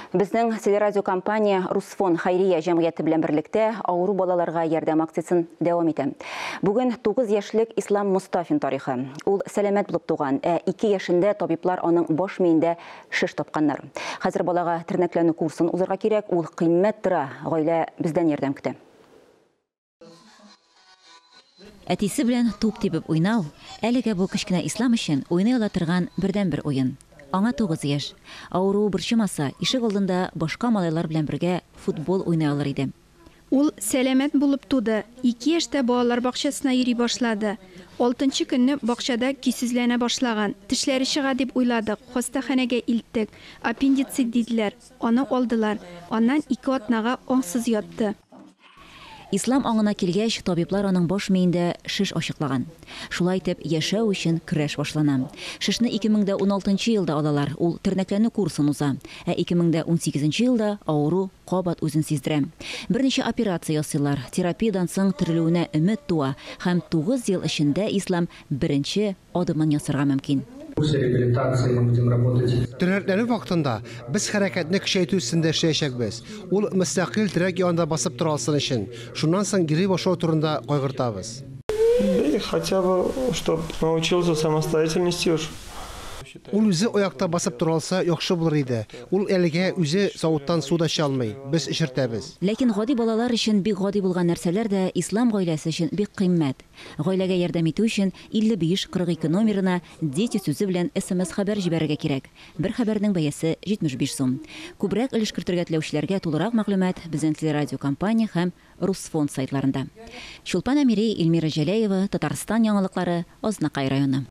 Безнең телерадиокомпания Русфон хәйрия җәмгыяте белән берлектә авыру балаларга ярдәм акциясен дәвам итә. Бүген 9 яшьлек Ислам Мостафин тарихы. Ул сәламәт булып туган, ә 2 яшендә табиблар аның баш миендә шеш тапканнар. Хәзер балага тернәкләнү курсын узырга кирәк, ул кыйммәт тора, гаилә бездән ярдәм көтә. Әтисе белән туп тибеп уйнау, әлегә бу кечкенә Ислам өчен уйный ала торган бердәнбер уен. Аңа 9 яшь. Авыруы борчымаса, ишек алдында башка малайлар белән бергә футбол уйный алыр иде. Ул сәламәт булып туды, 2 яшьтә балалар бакчасына йөри башлады. Алтынчы көнне бакчада көйсезләнә башлаган. Тешләре чыга дип уйладык, хастаханәгә илттек. Аппендицит диделәр, аны алдылар. Аннан 2 атнага аңсыз ятты. Ислам аңына килгәч, табиблар аның баш миендә шеш ачыклаган. Шулай итеп, яшәү өчен көрәш башлана. Шешне 2016 елда алалар, ул тернәкләнү курсын уза. Ә 2018 елда авыру кабат үзен сиздерә. Берничә операция ясыйлар, терапиядан соң терелүенә өмет туа һәм 9 ел эчендә Ислам беренче адымын ясарга мөмкин. Тернәкләнү вакытында без хәрәкәтне көчәйтү өстендә эшләячәкбез. Ул мөстәкыйль терәк янында басып тора алсын өчен. Шуннан соң йөри башлау турында кайгыртабыз. Да и хотя бы, чтоб научился самостоятельно нести уж. Ул үзе аякта басып тора алса, яхшы булыр иде. Ул әлегә үзе савыттан су да эчә алмый. Без эчертәбез. Ләкин гади балалар өчен бик гади булган нәрсәләр дә Ислам гаиләсе өчен бик кыйммәт. Гаиләгә ярдәм итү өчен 55 42 номерына Дети сүзе белән SMS-хәбәр җибәрергә кирәк. Бер хәбәрнең бәясе 75 сум. Күбрәк өлеш кертергә теләүчеләргә тулырак мәгълүмат безнең телерадиокомпания һәм Русфонд сайтларында. Чулпан Әмири, Эльмира Җәләева, Татарстан яңалыклары, Азнакай районы.